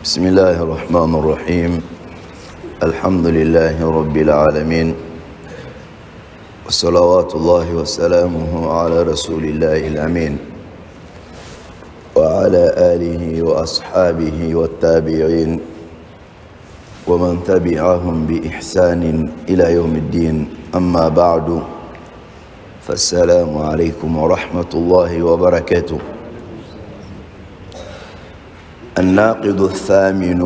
بسم الله الرحمن الرحيم. الحمد لله رب العالمين، وصلوات الله وسلامه على رسول الله الأمين وعلى آله وأصحابه والتابعين ومن تبعهم بإحسان إلى يوم الدين. أما بعد، فالسلام عليكم ورحمة الله وبركاته. الناقض الثامن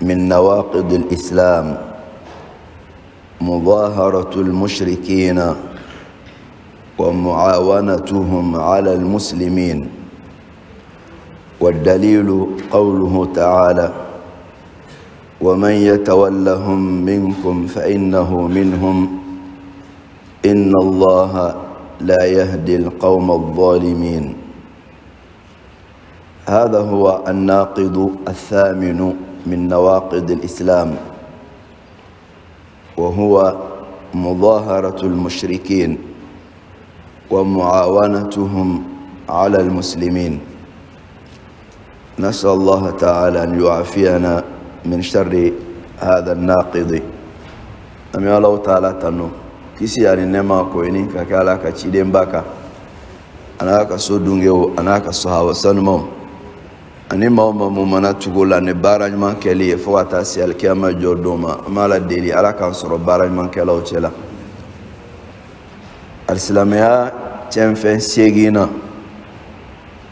من نواقض الإسلام مظاهرة المشركين ومعاونتهم على المسلمين، والدليل قوله تعالى: ومن يتولهم منكم فإنه منهم إن الله لا يهدي القوم الظالمين. هذا هو الناقض الثامن من نواقض الإسلام، وهو مظاهرة المشركين ومعاونتهم على المسلمين. نسأل الله تعالى أن يعافينا من شر هذا الناقض. أمي الله تعالى تنو kisi ani nɛɛma ko ini ka kɛ Ala ka cidenba kan, a n'a ka so dungew, a n'a ka sahaba sanumaw, ani maa o maa mun mana tugu la ni baara ɲuman kɛli ye fo ka taa se alikiyama jɔ don ma. An b'Ala deli Ala k'an sɔrɔ baara ɲuman kɛlaw cɛ la. Alisilamɛya tiɲɛfɛn seegin na,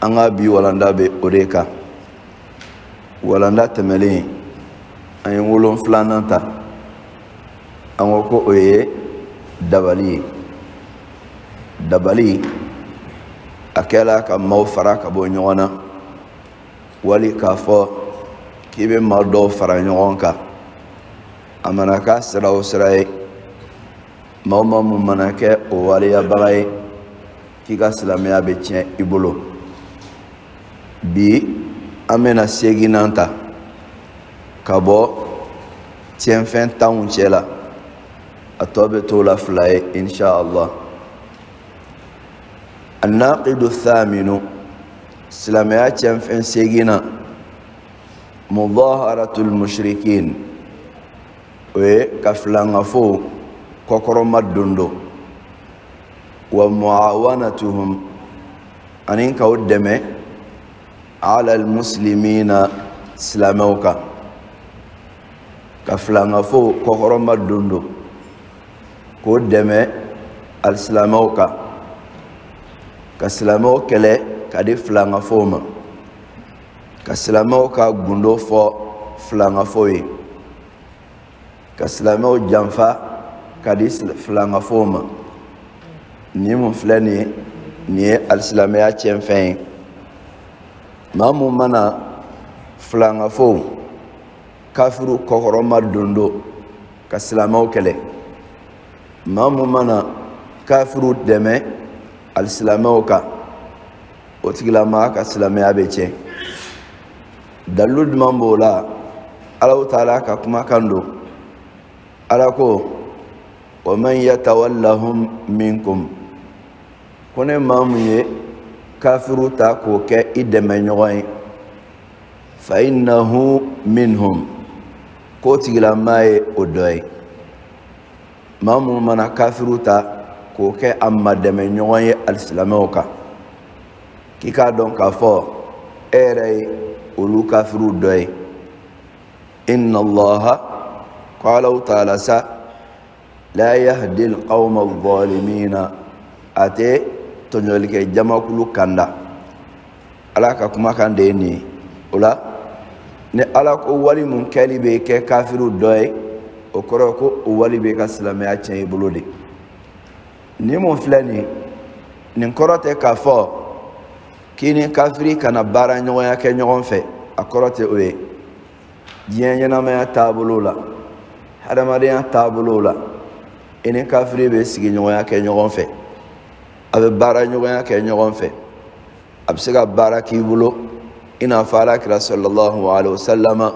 an ka bi walanda bɛ o de kan. Walanda tɛmɛlen, an ye 7nan ta, an ko ko o ye dabali ye. Dabali a kɛla ka maaw fara ka bɔ ɲɔgɔn na, wali k'a fɔ k'i bɛ maa dɔw fara ɲɔgɔn kan. A mana k'a sira o sira ye, maa o maa mun mana kɛ o waleyabaga ye, k'i ka silamɛya bɛ tiɲɛ i bolo. Bi an bɛna 8nan ta ka bɔ tiɲɛfɛn tanw cɛ la, a tɔ bɛ t'o la 2 ye insha Allah. Annaqidu thaminu, silamɛya tiɲɛfɛn 8nan, mudaharatul mushrikin, o ye ka filankafo kɔkɔrɔma dondo, wa muawanatuhum, ani k'aw dɛmɛ ala almuslimina, silamɛw kan. Ka filankafo kɔkɔrɔma dondo k'o dɛmɛ alisilamɛw kan, ka silamɛw kɛlɛ ka di filankafow ma, ka silamɛw ka gundo fɔ filankafow ye, ka silamɛw janfa ka di filankafow ma. Nin mun filɛ nin ye, nin ye alisilamɛya tiɲɛfɛn ye. Maa mun mana filankafow kafiru kɔkɔrɔma dondo ka silamɛw kɛlɛ, maa mun mana kafiru dɛmɛ alisilamɛw kan, o tigilamaa ka silamɛya bɛ tiɲɛ. Dalilu jumɛn b'o la? Alahu taala ka kumakan don. Ala ko: wa man yatawallahum minkum, ko ne maa mun ye kafiru ta k'o kɛ i dɛmɛɲɔgɔn ye, fa innahu minhum, k'o tigilamaa ye o dɔ ye. Maa mun mana kafiru ta k'o kɛ a ma dɛmɛɲɔgɔn ye alisilamɛw kan, k'i k'a dɔn k'a fɔ e yɛrɛ ye olu kafiru dɔ ye. Inna Allaha, ko Alahu taala sa, la yahdi alqawma adh-dhalimina, a tɛ tɔɲɔlikɛ jamakulu kanda. Ala ka kumakan de ye nin ye. O la ni Ala ko wali mun kɛli bɛ kɛ kafiru dɔ ye, o kɔrɔ ko o wali bɛ ka silamɛya tiɲɛ i bolo de. Nin mun filɛ nin ye, nin kɔrɔ tɛ k'a fɔ k'i ni kafiri kana baara ɲɔgɔnya kɛ ɲɔgɔn fɛ, a kɔrɔ tɛ o ye. Diɲɛ ɲɛnamaya taabolo la, hadamadenya taabolo la, i ni kafiri bɛ sigiɲɔgɔnya kɛ ɲɔgɔn fɛ, a bɛ baara ɲɔgɔnya kɛ ɲɔgɔn fɛ, a bɛ se ka baara k'i bolo i n'a fɔ Ala kira sallallahu alaihi wa sallama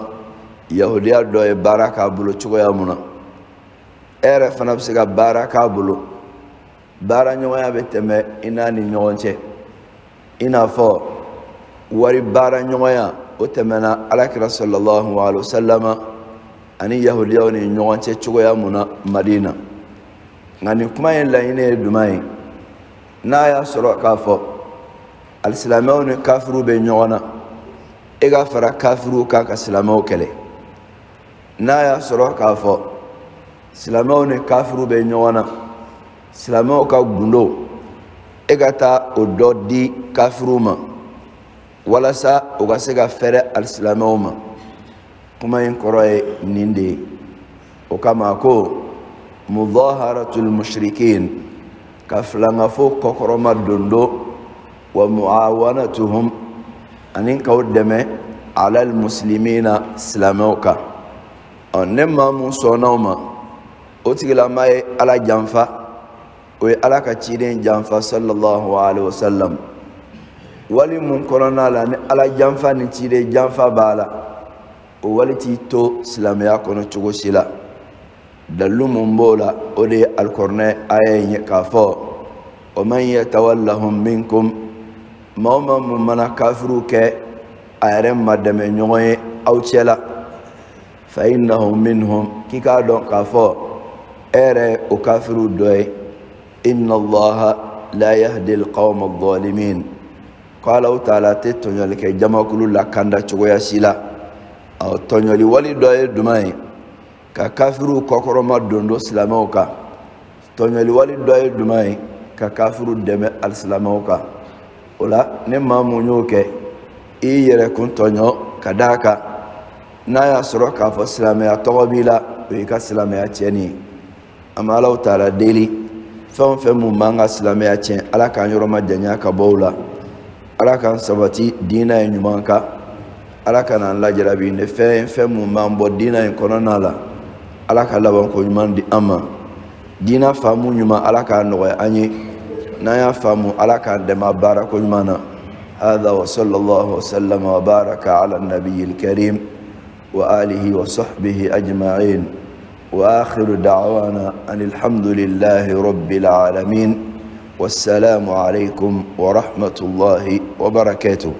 yahudiya dɔ ye baara k'a bolo cogoya mun na, e yɛrɛ fana bɛ se ka baara k'a bolo. Baara ɲɔgɔnya bɛ tɛmɛ i n'a ni ɲɔgɔn cɛ, i n'a fɔ wari baara ɲɔgɔnya O tɛmɛna Alakira sallallahu alaihi wasallam ani yahudiyaw ni ɲɔgɔn cɛ cogoya mun na Madina. Nka nin kuma in laɲini ye jumɛn ye? N'a y'a sɔrɔ k'a fɔ alisilamɛw ni kafiriw bɛ ɲɔgɔn na, e ka fara kafiriw kan ka silamɛw kɛlɛ. N'a y'a sɔrɔ k'a fɔ silamɛw ni kafiriw bɛ ɲɔgɔn na, silamɛw ka gundo, e ka taa o dɔ di kafiriw ma walasa u ka se ka fɛrɛ alisilamɛw ma. Kuma in kɔrɔ ye nin de ye. O kama ko mudaharatul mushrikin, ka filankafo kɔkɔrɔma dondo, wa muawanatuhum, ani k'aw dɛmɛ alal muslimina, silamɛw kan. Ɔ, ne maa mun sɔnna o ma, o tigilama ye Ala janfa, o ye Ala ka ciden janfa sallallahu alaihi wasallam. Wali mun kɔnɔna la ni Ala janfa ni ciden janfa b'a la, o wali t'i to silamɛya kɔnɔ cogo si la. Dalilu mun b'o la, o de ye alikɔrɔnɛ aya in ye k'a fɔ wa man yatawallahum minkum, maa o maa mun mana kafiriw kɛ a yɛrɛ ma dɛmɛ ɲɔgɔn ye aw cɛ la, fa innahum minhum, k'i k'a dɔn k'a fɔ e yɛrɛ o kafiriw dɔ ye. Inna Allaha la yahdi alqawma adh-dhalimin, ko Alahu taala tɛ tɔɲɔli kɛ jamakulu lakanda cogoya si la. Ɔ, tɔɲɔli wali dɔ ye jumɛn ye? Ka kafiriw kɔkɔrɔma dondo silamɛw kan. Tɔɲɔli wali dɔ ye jumɛn ye? Ka kafiriw dɛmɛ alisilamɛw kan. O la ni maa mun y'o kɛ, i y'i yɛrɛ kun tɔɲɔ, ka d'a kan n'a y'a sɔrɔ k'a fɔ silamɛya tɔgɔ b'i la, o y'i ka silamɛya tiɲɛni ye. An bɛ Alahu taala deli, fɛn o fɛn mun b'an ka silamɛya tiɲɛ, Ala k'an yɔrɔ ma janya ka bɔ o la. Ala k'an sabati diinɛ in ɲuman kan. Ala ka n'an lajarabi ni fɛn fɛn mun b'an bɔ diinɛ in kɔnɔna la. Ala ka labanko ɲuman di an ma. Diinɛ faamu ɲuman, Ala k'a nɔgɔya an ye. N'an y'a faamu, Ala k'an dɛmɛ a baarako ɲuman na. هذا وصلى الله وسلم وبارك على النبي الكريم وآله وصحبه أجمعين، وآخر دعوانا أن الحمد لله رب العالمين، والسلام عليكم ورحمة الله وبركاته.